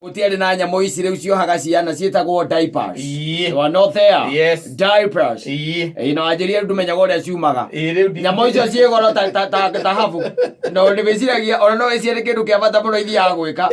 Gũtiarĩ na nyamũ ici rĩu ciohaga ciana ciĩtagwo diapers. Ii. You are not there. Yes. Diapers. Ii. Ĩĩ na wanjĩrire ndũmenyaga ũrĩa ciumaga. Ii, rĩu ndi- Nyamũ icio ciĩ goro ta, ta, ta, thahabu. No nĩ wĩciragia ona no wĩcirie nĩ kĩndũ kĩa bata mũno ithiaga gwĩka.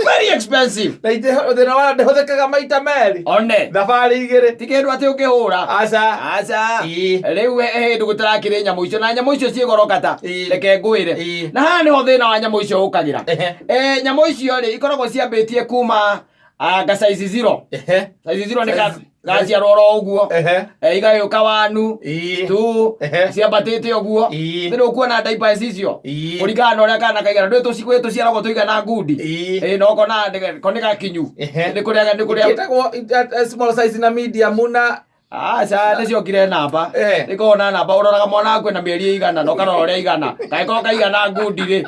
Very expensive. Na thĩna wayo ndĩhũthĩkaga maita merĩ. One. Thabarĩ igĩrĩ. Ti kĩndũ atĩ ũngĩhũra. Aca. Aca. Ii. Rĩu he hĩndĩ gũtarakĩrĩ nyamũ icio na nyamũ icio ciĩ goro kata. Ii. Reke ngwĩre. Ii. Na haha nĩho thĩna wa nyamũ icio ũkagĩra. Ehe. Eh, nyamũ icio rĩ ikoragwo ciambĩtie kuma ah, nga size zero. Ehe. Size zero nĩ ka- Size- gaciarwo oro ũguo. Ehe. Eh, igagĩũka wanu Ii. tu Ehe. ciambatĩte ũguo. Ii. Nĩ ũkuona diapers icio. Ii. Kũringana na ũrĩa kana kaigana ndũĩ tũci- tũciaragwo tũigana ngundi. Ii. Ĩĩ na ũkona nĩ- ko nĩ gakinyu. Ehe. Nĩ kũrĩa nĩ kũrĩa Ĩtagwo small size na medium na Aca nĩ ciokire namba. Eh. Nĩ koragwo na namba ũroraga mwana waku ena mĩeri ĩigana na ũkarora ũrĩa ĩigana. Kangĩkorwo kaigana ngundi rĩ.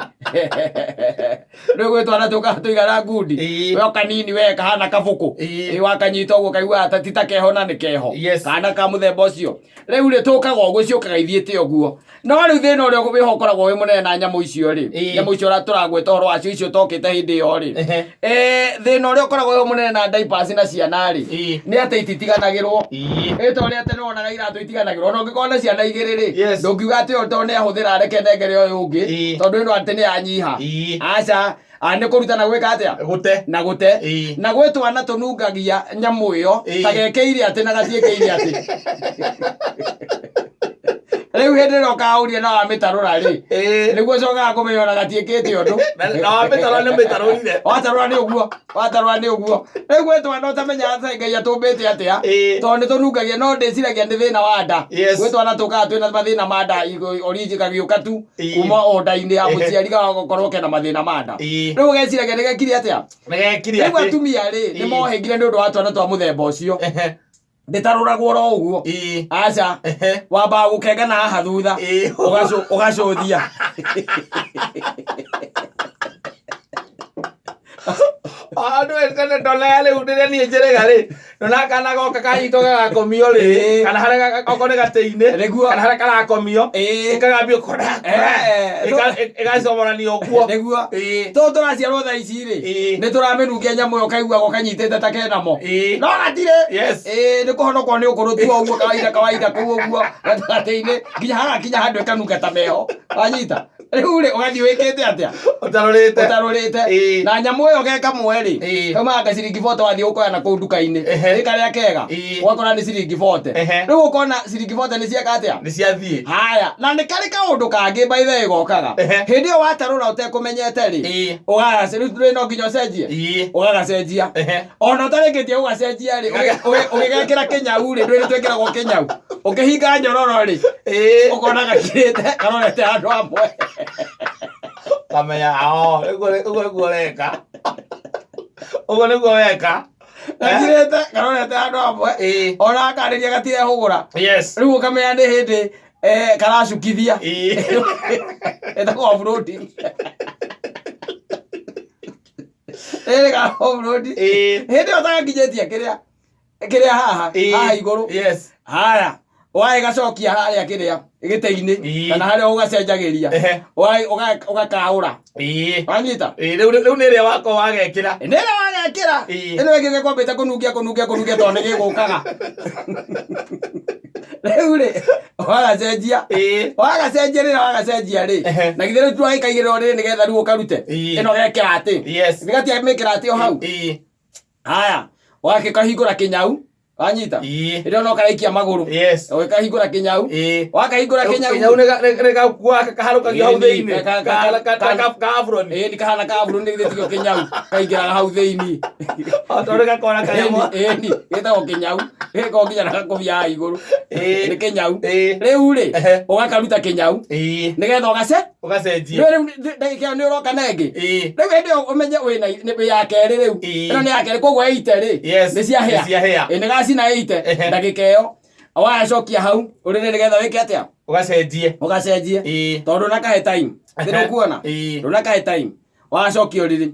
Rĩu gwĩ twana tũkaga tũigana ngundi. Ĩĩ. We kanini we kahana kabũkũ. Ĩĩ. Ĩĩ wakanyita ũguo kaiguaga ta ti ta keho na nĩ keho. Yes. Kana ka mũthemba ũcio. Rĩu rĩ tũkaga ũguo ciũkaga ithiĩte ũguo. No rĩu thĩna ũrĩa wĩho ũkoragwo wĩ mũnene na nyamũ icio rĩ. Ĩĩ. Nyamũ icio ũrĩa tũragweta ũhoro wacio icio tokĩte hĩndĩ ĩyo rĩ. Ehe. Eh, thĩna ũrĩa ũkoragwo wĩ mũnene na diapers na ciana rĩ Ĩĩ. nĩ atĩ ititiganagĩrwo Ĩĩ. ĩ ta ũrĩa tene wonaga iratũ itiganagĩrwo ona ũngĩkorwo na ciana igĩrĩ rĩ Yes. ndũngiuga atĩ ũyũ tondũ nĩ ahũthĩra reke nengere ũyũ ũngĩ Ĩĩ. tondũ ĩno atĩ nĩ yanyiha Ĩĩ. aca a nĩ kũruta na gwĩka atĩa Gũte. na gũte Ĩĩ. na gwĩ twana tũnungagia nyamũ ĩyo Ĩĩ. ta gekeire atĩ na gatiĩkĩire atĩ rĩu hĩndĩ ĩrĩa ũkahuria na wamĩtarũra rĩ Ĩĩ. nĩguo ũcokaga kũmenya ona gatiĩkĩte ũndũ Na wamĩtarũra nĩ mĩtarũrire. watarũra nĩ ũguo watarũra nĩ ũguo rĩu gwĩ twana ũtamenyaga ta Ngai atũmbĩte atĩa Ĩĩ. tondũ nĩ tũnungagia no ndĩciragia nĩ thĩna wa nda Yes. gwĩ twana tũkaga twĩna mathĩna ma nda oriji gagĩũka tu Ĩĩ. kuma o nda-inĩ ya Ehe. mũciari gagakorwo kena mathĩna ma nda Ĩĩ. rĩu ũgeciragia nĩ gekire atĩa Nĩgekire rĩu atĩ. atumia rĩ nĩ Ĩĩ. mohĩngire nĩ ũndũ wa twana twa mũthemba ũcio Ehe. ndĩtarũragwo oro ũguo Ĩĩ. aca Ehe. wambaga gũkenga na haha thutha Ĩĩ. Ũgacũthia Andũ tene ndona rĩu rĩrĩa niĩ njĩrĩga rĩ ndona kana goka kanyitwo gagakomio rĩ Ĩĩ. kana harĩa okorwo nĩ gatĩ-inĩ Nĩguo. kana harĩa karakomio Ĩĩ. ĩkagambio kora Eh, ĩgacomoranio ũguo nĩguo Ĩĩ. tũ tũraciarwo thaa ici rĩ Ĩĩ. nĩ tũramĩnungia nyamũ ĩyo kaiguaga kanyitĩte ta kenamo Ĩĩ. no gatirĩ Yes. Ĩĩ, nĩ kũhonokwo nĩ ũkũrũ tu o ũguo kawaida kawaida kũu ũguo gatagatĩ-inĩ nginya hagakinya handũ ĩkanunga ta meho wanyita rĩu rĩ ũgathiĩ wĩkĩte atĩa ũtarũrĩte ũtarũrĩte Ĩĩ. na nyamũ ĩyo ge kamwe rĩ Ĩĩ. kaumaga ka ciringi 40 wathiĩ ũkoya na kũu nduka-inĩ Ehe. nĩ karĩa kega Ĩĩ. ũgakora nĩ ciringi 40 Ehe. rĩu ũkona ciringi 40 nĩ cieka atĩa nĩ ciathiĩ haya na nĩ karĩ kaũndũ kangĩ by the way gokaga Ehe. hĩndĩ ĩyo watarũra ũtekũmenyete rĩ Ĩĩ. ũgagace rĩu rĩ no nginya ũcenjie Ĩĩ. ũgagacenjia Ehe. ona ũtarĩkĩtie gũgacenjia rĩ ũgĩgekĩra kĩnyau rĩ ndũĩ nĩ twĩkĩragwo kĩnyau ũkĩhinga nyororo rĩ Ĩĩ. ũkona gakirĩte karorete handũ hamwe kamenya oo ũguo ũguo nĩguo ũreka ũguo nĩguo weka gakirĩte karorete handũ hamwe Ĩĩ. ona akarĩria gatirehũgũra yes rĩu ũkamenya nĩ hĩndĩ eh, karacukithia Ĩĩ. ĩtagwo offroading rĩrĩ ka offroad Ĩĩ. hĩndĩ ĩyo ũtagakinyĩtie kĩrĩa kĩrĩa haha Ĩĩ. haha igũrũ yes haya wagĩgacokia harĩa kĩrĩa gĩtĩ-inĩ Ĩĩ. kana harĩa ũgacenjagĩria Ehe. Ũgakaũra Ĩĩ. wanyita Ĩĩ, rĩu rĩu nĩ ĩrĩa wakwa wagekĩra nĩ ĩrĩa wagekĩra Ĩĩ. ĩno ĩngĩ gĩkwambĩte kũnungia kũnungia kũnungia tondũ nĩ gĩgũkaga rĩu rĩ wagacenjia Ĩĩ. wagacenjia rĩrĩa wagacenjia rĩ Ehe. na githĩ rĩu twagĩkaigĩrĩrwo rĩrĩ nĩgetha rĩu ũkarute Ĩĩ. ĩno gekĩra atĩ Yes. gĩgatiamĩkĩra atĩ o hau Ĩĩ. haya wakĩkahingũra kĩnyau wanyita Ĩĩ. ĩrĩa no karaikia magũrũ Yes. ũgĩkahingũra kĩnyau Ĩĩ. wakahingũra kĩnyau Kĩnyau nĩ ga- nĩ- nĩ gakua kaharũkagio hau Ĩĩ, thĩinĩ. ka- ka- Ka- ka- ka- ka- ka afroni. ĩĩ nĩ kahana ka afro nĩ githĩ tikĩo kĩnyau kaingĩraga hau thĩinĩ O ta ũrĩa gakora kanyamũ. ĩni gĩtagwo kĩnyau gĩkoragwo nginya na gakobia haha igũrũ Ĩĩ. nĩ kĩnyau Ĩĩ. rĩu rĩ Ehe. ũgakaruta kĩnyau Ĩĩ. nĩgetha ũgace Ũgacenjia. rĩu rĩu ndagĩka ĩyo nĩ ũroka na ĩngĩ Ĩĩ. rĩu hĩndĩ ĩyo ũmenye wĩna nĩ- wĩ ya kerĩ rĩu Ĩĩ. ĩno nĩ ya kerĩ koguo ĩite rĩ Yes. nĩ ciahĩa Nĩ ciahĩa. Ĩ, nĩ gacina ĩite Ehe. ndagĩka ĩyo wagacokia hau ũrĩrĩ nĩgetha wĩke atĩa Ũgacenjie. ũgacenjie Ĩĩ. tondũ ndũnakahe time Ehe. ndũkuona Ĩĩ. ndũnakahe time wagacokia ũrĩrĩ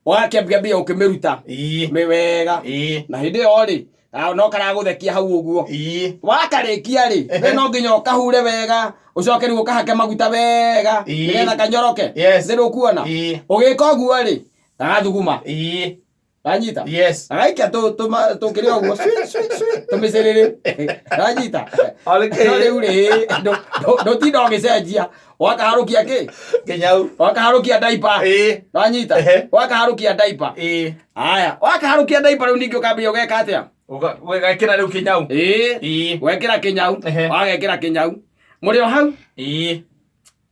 ũgakĩambia ũkĩmĩruta Ĩĩ. mĩ wega Ĩĩ. na hĩndĩ ĩyo rĩ ah, no karagũthekia hau ũguo Ĩĩ. wakarĩkia rĩ we no nginya ũkahure wega ũcoke rĩu ũkahake maguta wega Ĩĩ. nĩgetha kanyoroke Yes. nĩ rũkuona Ĩĩ. ũgĩka ũguo rĩ gagathuguma Ĩĩ. Wanyita? Yes. Agaikia tũkĩrĩ ũguo tũmĩcĩrĩrĩ. Wanyita? Oleke. No rĩu rĩ, ndũtinda ũgĩcenjia. Wakaharũkia kĩ? Kinyau. Wakaharũkia diaper. Ĩĩ. Wanyita? Ehe. Wakaharũkia diaper. Ĩĩ. Aya, wakaharũkia diaper rĩu ningĩ ũkambia ũgeka atĩa? Ũgekĩra rĩu kinyau. Ĩĩ. Ĩĩ. Wekĩra kĩnyau, Ehe. wagekĩra kĩnyau. Mũrĩ o hau, Ĩĩ.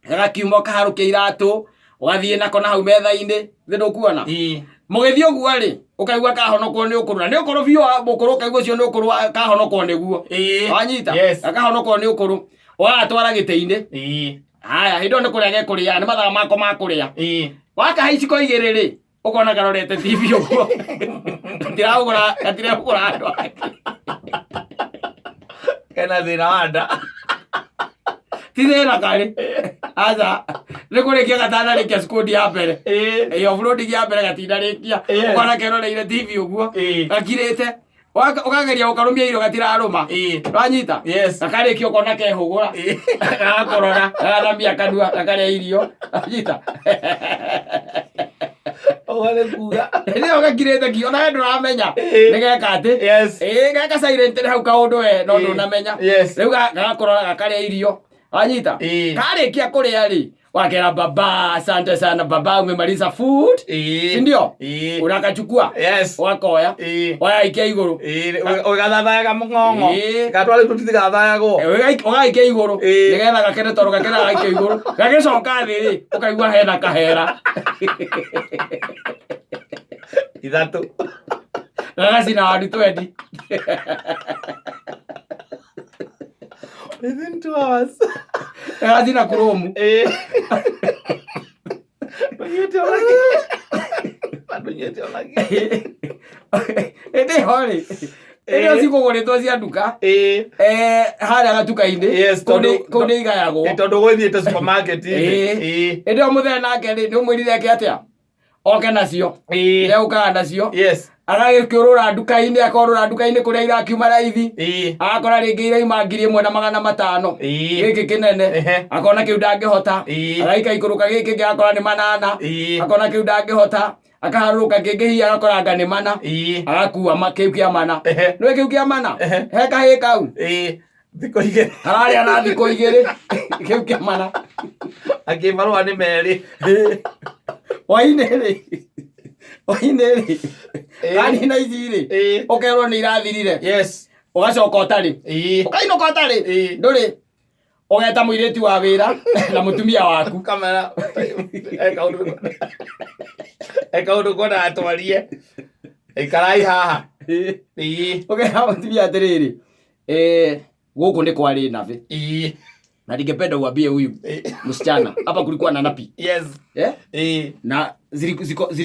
gagakiuma ũkaharũkia iratũ, ũgathiĩ nako na hau metha-inĩ, thĩ ndũkuona. Ĩĩ. Mũgĩthiĩ ũguo rĩ, ũkaigua kahonokwo nĩ ũkũrũ na nĩ ũkũrũ biũ mũkũrũ ũkaigua ũcio nĩ ũkũrũ kahonokwo nĩguo. Ĩĩ. Wanyita? Yes. Gakahonokwo nĩ ũkũrũ. Ũgagatwara gĩtĩ-inĩ. Ĩĩ. Haya, hĩndĩ ĩyo nĩ kũrĩa gekũrĩa, nĩ mathaa mako ma kũrĩa. Ĩĩ. Wakahe iciko igĩrĩ rĩ, ũkona karorete TV ũguo. Gatiragũra, gatiregũra andũ angĩ. Kena thĩna wa nda. Ti thĩna karĩ. Aca, nĩ kũrĩkia gatanarĩkia cikundi ya mbere. Ĩĩ. Ĩĩ, offroading ya mbere gatinarĩkia. Yes. Ũkona keroreire TV ũguo. Ĩĩ. Gakirĩte. Ũkageria gũkarũmia irio gatirarũma. Ĩĩ. Wanyita? Yes. Gakarĩkia ũkona kehũgũra. Ĩĩ. Gagakorora, gagathamia kanua, gakarĩa irio. Wanyita? Ũguo nĩ kuga. Hĩndĩ ĩyo gakirĩte ki, ona we ndũramenya. Ĩĩ. Nĩ geka atĩ. Yes. Ĩĩ, geka silent hau kaũndũ we, no Ĩĩ. ndũnamenya. Yes. Rĩu gagakorora gakarĩa irio. Wanyita? Ĩĩ. Karĩkia kũrĩa rĩ, wakera baba, asante sana baba, umemaliza food. Ĩĩ. Si ndio? Ĩĩ. Unakachukua. Yes. Ũgakoya. Ĩĩ. Wagaikia igũrũ. Ĩĩ. Ũgathathayaga mũng'ong'o. Ĩĩ. Gatwa rĩu tũtithigathayagwo. Eh, ũgaikia igũrũ. Ĩĩ. Nĩgetha gakene tondũ gakene gagaikio igũrũ. Gagĩcoka thĩ rĩ, ũkaigua hena kahera. Ithatũ. Gagacina wani twendi. Within 2 hours. Gagacina kurumu. Ĩĩ. Ndũnyuĩte onakĩ. Ndũnyuĩte onakĩ. Hĩndĩ ĩyo rĩ, hĩndĩ ĩyo cikũgũrĩtwo cia nduka. Ĩĩ. Eh, harĩa gatuka-inĩ. Yes, Kũu tondũ- kũu nĩ igayagwo. Ĩ, tondũ gwĩthiĩte supermarket Ĩĩ. Ĩĩ. Hĩndĩ ĩyo mũthee nake rĩ, nĩ ũmwĩrire eke atĩa? Oke nacio. Ĩĩ. Nĩegũkaga nacio. Yes. Agagĩkĩũrũra nduka-inĩ, akorũra nduka-inĩ kũrĩa irakiuma raithi. Ĩĩ. Agakora rĩngĩ irauma 1500. Ĩĩ. Gĩkĩ kĩnene. Ehe. Akona kĩu ndangĩhota. Ĩĩ. Agaikaikũrũka gĩkĩ kĩngĩ agakora nĩ 800. Ĩĩ. Akona kĩu ndangĩhota. Akaharũrũka kĩngĩ hihi agakora anga nĩ 400. Ĩĩ. Agakua kĩu kĩa 400. Ehe. Nĩũĩ kĩu kĩa 400? Ehe. He kahĩĩ kau. Ĩĩ. Thikũ igĩrĩ. Kararĩa na thikũ igĩrĩ. Kĩu kĩa 400. Angĩ marũa nĩ merĩ. Hwainĩ rĩ. Hwainĩ rĩ. Ĩĩ. Kanina ici rĩ. Ĩĩ. Ũkerwo nĩ irathirire. Yes. Ũgacoka ũtarĩ. Ĩĩ. Ũkainũka ũtarĩ. Ĩĩ. Ndũrĩ. Ũgeta mũirĩtu wa wĩra na mũtumia waku. Kamera. He kaũndũ ngwendaga twarie. Ikarai haha. Ĩĩ. Ũkera mũtumia atĩrĩrĩ. Eh, gũkũ nĩ kwarĩ nabĩ. Ĩĩ. Na ningependa uambie huyu Ĩĩ. msichana hapa kulikuwa na napi. Yes. Eh? Ĩĩ. Na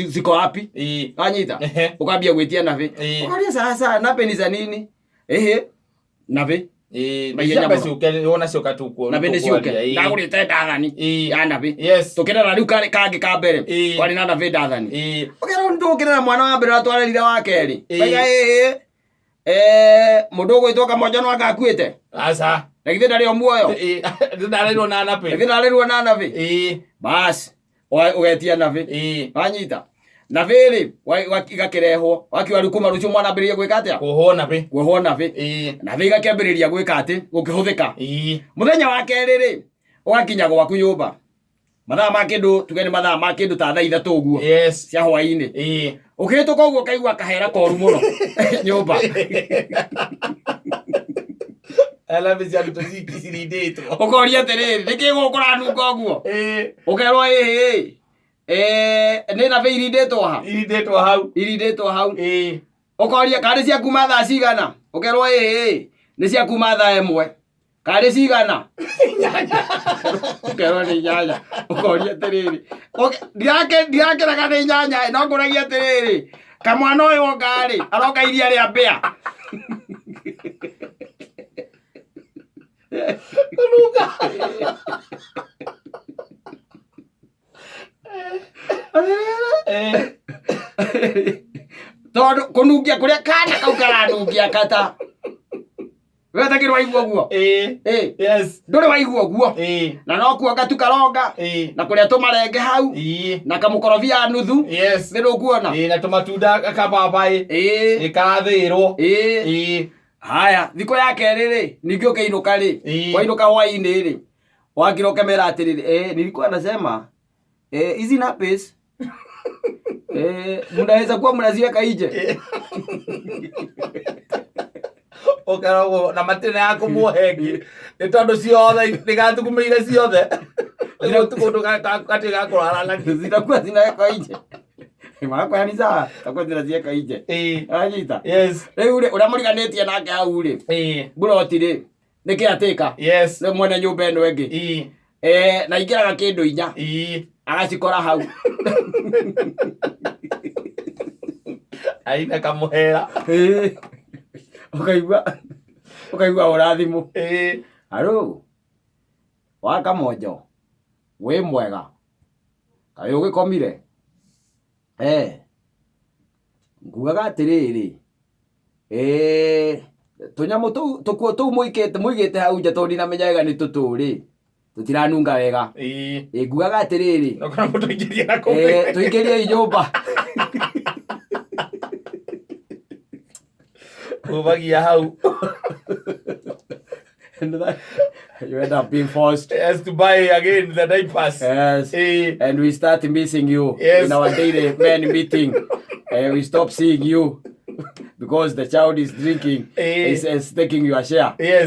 ziko wapi? Ĩĩ. Wanyita? Ehe. Ukambia gwĩtia nabĩ. Ĩĩ. Ũkaria sasa napi ni za nini? Ehe. Nabĩ. Ĩĩ. Maihenya Ciamba mũno. ciũke wona cioka tũkuo. Nabĩ nĩ ciũke. Ĩĩ. Ndagũrĩte ndathani. Ĩĩ. Ya nabĩ. Yes. Tũkĩrera rĩu karĩ kangĩ ka mbere. Ĩĩ. Kwarĩ na nabĩ ndathani. Ĩĩ. Ũkera ndũkĩrera mwana wa mbere ũrĩa twarerire wa kerĩ. Ĩĩ. Kaiga ĩĩ. Eh, mũndũ ũgwĩtwo Kamonjo no anga akuĩte. Aca. Na githĩ ndarĩ o muoyo. Ĩĩ. Ndarerirwo na Na nabĩ. githĩ ndarerwo na nabĩ. Ĩĩ. Bas, ũgetia nabĩ. Ĩĩ. Wanyita. Nabĩ rĩ, igakĩrehwo. Wakiuga rĩu kuma rũciũ mwana ambĩrĩrie gwĩka atĩa? Kũhwo nabĩ. Kuohwo nabĩ. Ĩĩ. Nabĩ igakĩambĩrĩria gwĩka atĩ, gũkĩhũthĩka. Ĩĩ. Mũthenya wa kerĩ rĩ, ũgakinya gwaku nyũmba. Mathaa ma kĩndũ, tuge nĩ mathaa ma kĩndũ ta thaa 3 ũguo. Yes. Cia hwaĩ-inĩ. Ĩĩ. Ũkĩhĩtũka ũguo ũkaigua kahera koru mũno nyũmba. Nabĩ cia arutwo cirindĩtwo. Ũkoria atĩrĩrĩ, nĩkĩ gũkũ kũranunga ũguo? Ĩĩ. Ũkerwo ĩhĩ, nĩ nabĩ irindĩtwo ha? Irindĩtwo hau. Irindĩtwo hau. Ĩĩ. Ũkoria karĩ cia kuma thaa cigana? Ũkerwo ĩhĩ, nĩ cia kuma thaa 1. Karĩ cigana? Ũkerwo nĩ 8. Ũkoria atĩrĩrĩ, ndirakĩraga nĩ 8, no ngũragia atĩrĩrĩ, kamwana ũyũ oka rĩ, aroka iria rĩa mbĩa. Kũnunga. Ĩĩ. Tondũ kũnungia kũrĩa kana kau karanungia kata. We ũtakĩrĩ waigua ũguo? Ĩĩ. Ĩ. Yes. Ndũrĩ waigua ũguo? Ĩĩ. Na no kuonga tu karonga Ĩĩ. na kũrĩa tũmarenge hau Ĩĩ. na kamũkorobia nuthu. Yes. Nĩ ndũkuona? Ĩĩ, na tũmatunda kababaĩ. Ĩĩ. Ĩ, karathĩĩrwo. Ĩĩ. Ĩĩ. Haya, thikũ ya kerĩ rĩ, ningĩ ũkĩinũka rĩ, Ĩĩ. wainũka hwainĩ rĩ, wakira ũkemera atĩrĩrĩ, nilikuwa nasema hizi nappies mnaweza kuwa mnaziweka nje. Ũkeragwo na matirĩ na ya kũmuohe ĩngĩ nĩ tondũ ciothe nĩgathugumĩire ciothe rĩu kũndũ gatirĩ ga kũrara nakĩo. Zitakuwa zinawekwa nje. Magakoya ni sawa, zitakuwa zinaziweka nje. Ĩĩ. Anyita. Yes. Rĩu rĩ, ũrĩa mũriganĩtie nake hau rĩ, Ĩĩ. mburoti rĩ, nĩ kĩatĩka. Yes. Nĩ mwene nyũmba ĩno ĩngĩ. Ĩĩ. Na ingĩraga kĩndũ inya. Ĩĩ. Agacikora hau. Aina kamũhera. Ĩĩ. Ũkaigua ũra thimũ. Ĩĩ. Aro. Wa Kamonjo. Wĩ mwega. Kaĩ ũgĩkomire? Ngugaga atĩrĩrĩ, tũnyamũ tũu tũkuo tũu mũikĩte mũigĩte hau nja tondũ ndinamenya wega nĩ tũtũ rĩ, tũtiranunga wega. Ĩĩ. Ngugaga atĩrĩrĩ, No kana mũtũingĩrie na kũu. Tũingĩriei nyũmba. Umagia hau. You end up being forced. Yes, to buy again the diapers. Yes. Ĩĩ. And we start missing you Yes. in our daily men meeting. We stop seeing you because the child is drinking, Eh. is taking your share. Yes.